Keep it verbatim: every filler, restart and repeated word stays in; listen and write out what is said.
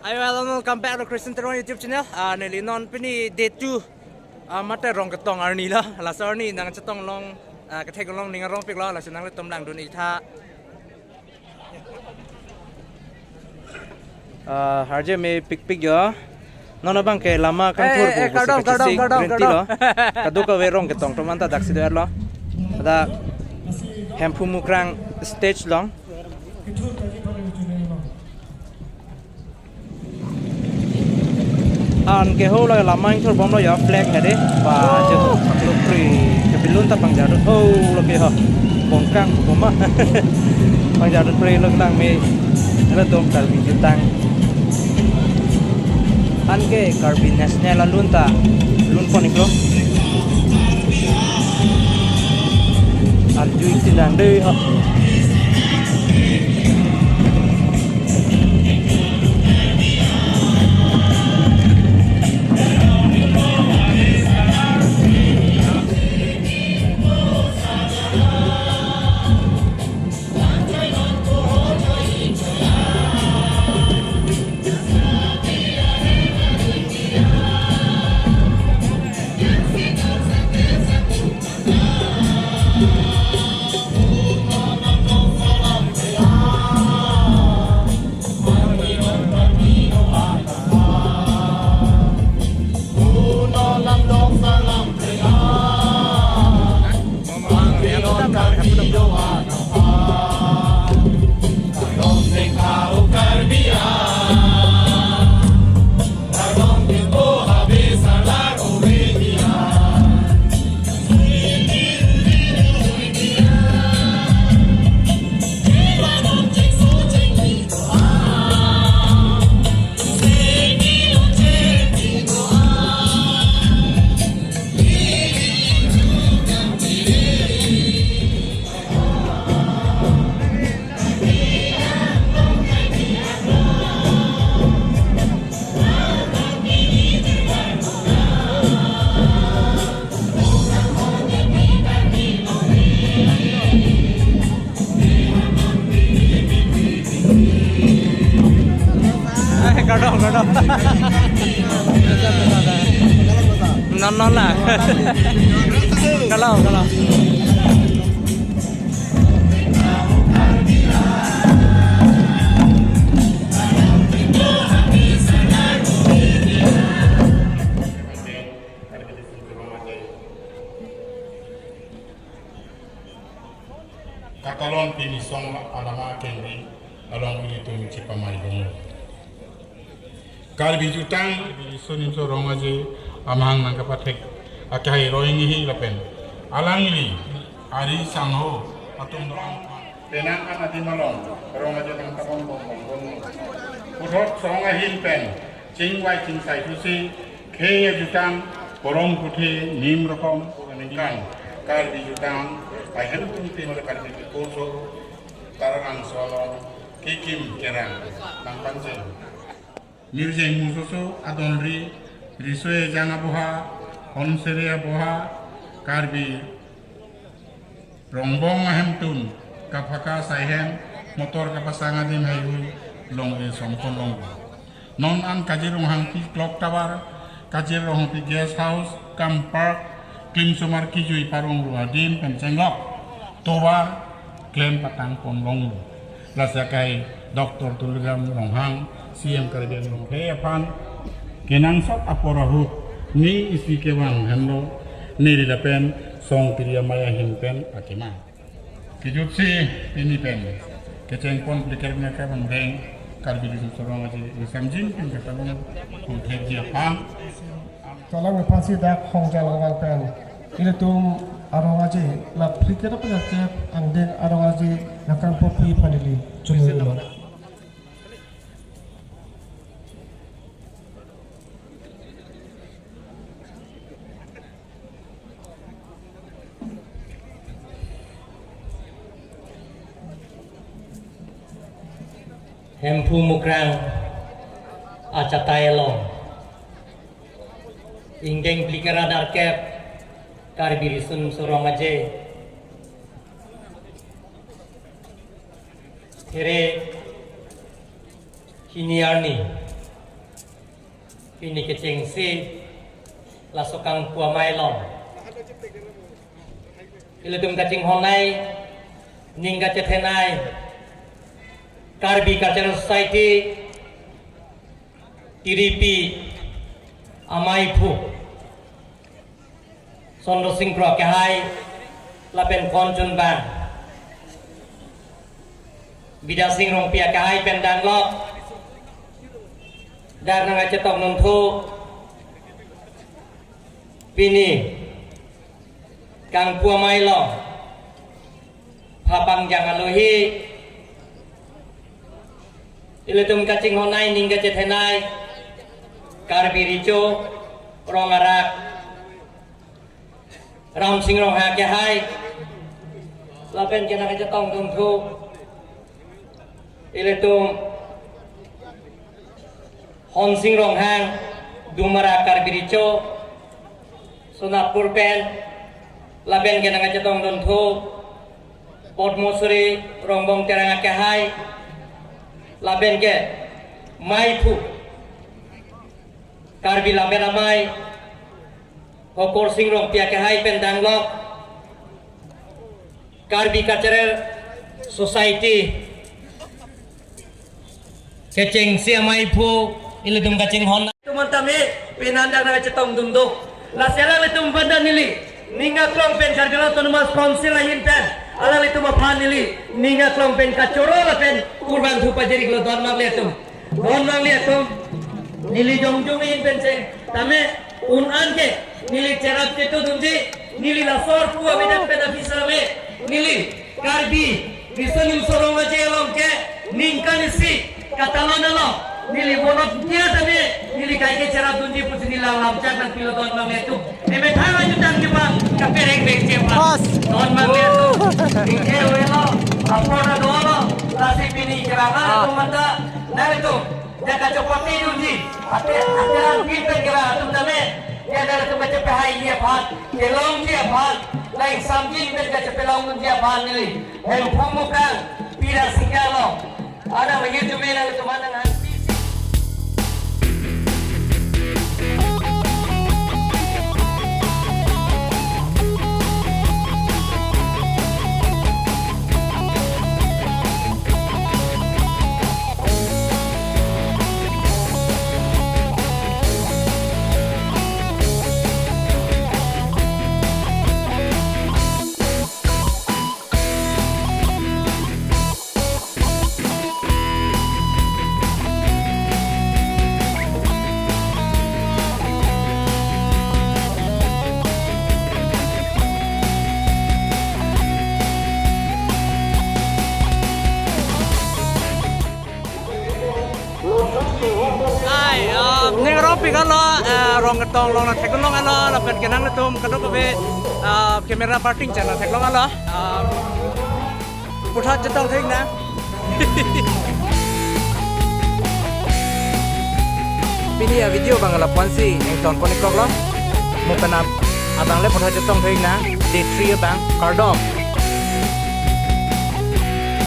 Hi, well, welcome back to Christian Teron YouTube channel. Ah, neli non pini day two, ah, mate Rongketong arni lo. Laso arni nangchetong long, ah, kethek long ning arongpik lo. Laso nanglitum langdun-ik tha. Ah, harje mepikpik jo. Non abang ke lama kangthur eh, eh, pu kardom, kardom, kardom, kardom. Lo. Kadokave Rongketong atum anta daksi do-er lo. Ada Hemphu Mukrang stage long. An ke ho lo lama ingthur bom lo ya flag hade. Ba je ho lo pri ke balloon ta pangjar ho lo ke ho. Bongkang boma. Pangjar pri lo lang me. Ela dom Karbi jutang. An ke Karbi National alun ta. Lun pon-ik lo. Arju-ik si lang de ho. Eh, kardom, kardom. Non, non la. Kalau, kalau. Katalon pini song alama kengri along ilitum chipamai dong. Karbi jutang, Karbi Riso Nimso Rong Aje amahang nangkapathek akai roi ngihi lapen alangli ari sangho atum rong penang an adim along Rong Aje nangkapon bom bom bom. Puthot song ahin pen chingvai chingsai thusi khei ajutang porong kuthe nim rokom aningkan Karbi jutang ahem tum tim Karbi Riso Tararang Solong Kikim Kerang nangpanjeng. Mirjeng musoso adonri, riso ejang aboha, honsere aboha, Karbi rongbong ahemtun, kaphaka saihem, motor kapasang adim haihui, long-e songpon long. Non an Kajir Ronghangpi Clock Tower, Kajir Ronghangpi Guest House, kam park, klimsomar kijui parong ruadin pen chenglok. Tovar, klem patang pon longlo. Lasi akai Doctor Tuliram Ronghang, C M Karbi Anglong khei aphan, kenangsot apor ahut, ning isi kevang henlo, neli lapen song piri amei ahin pen akema. Kejutsi pini pen, kecheng pon plikar nya kevang deng, Karbi Riso Rong Aje, samjin pen katabang, kumthek ji aphan. Kalang pasi dak hong jalang vang pen. Ilitum arong aje, la phlikir apa ya ke angdeng arong aje, nakang popi panili, chulu lo. Hemphu Mukrang achatai along. Ingdeng phlikir ra darkep Karbi Riso Nimso Rong Aje. Here hini arni Pini kechengsi laso kangpu amei along ilitum kachinghon-ai, ning kachethen-ai Karbi Cultural Society, T D P, ameiphu Sondro Sing Kro akehai lapen konchunbang Bidya Sing Rongpi akehai pen danglok, dak nangkachetongdun thu, pini kangpu amei along phapangjang alohi, ilitum kachinghon-ai, ning kachethen-ai Karbi Recho Rong Arak Ram Sing Ronghang akehai lapen ke nangkachetongdun thu, ilitum Hon Sing Ronghang, Dumara Karbi Recho Sonapur pen, lapen ke nangkachetongdun thu Padmasri Rongbong Terang akehai, lapen ke meiphu Karbi Lammet Amei Hokor Sing Rongpi akehai pen danglok, Karbi Cultural Society kechengsi ameiphu ilitum kachinghon-ai. Ilitum tame pini dak nangkachetongdun do. Lasi alanglitum aphan ta neli ning aklong pen, Karbi Anglong Autonomous Council ahin pen alanglitum aphan neli ning aklong pen kachoro lapen kurvangthu pajir-iklo, don nanglitum. Don nanglitum, neli jongjong ahin pen cheng tame un-an ke neli cherap chetongdunji, neli laso arpu avedetpen aphi same, neli Karbi Riso Nimso Rong Aje along ke ningkan isi katalon along neli bonot dia tame neli kaike cherapdunji pusi neli alam chak nangpilo, don nanglitum. Emethang ajutang ke bang kapereng bengche pa. Pas. Don nanglitum. Dingke avelo, apor ta dolo, lasi pini kerang Ah. atum manta, nanglitum, ya kachopati dunji, ate, ate, pin pen kerang atum tame, ya nanglitum kachepehai aphan, kelongji aphan, nang samji pen kachepelongdunji aphan neli Hemphu Mukang, Pira Singkalo, ada lagi jume nanglitum anang. Ai, ah, ning arong pik-etlo, ah, rong ketong along nangtheklong-etlo, lapen ke nanglitum kadokave, ah, camera parting channel theklong-etlo. Ah, puthot chetong thek nang. Pini avideo abang lapu-ansi ingtonpon-ik koklo. Mo penap abang le puthot chetong thek nang. Day three abang kardom.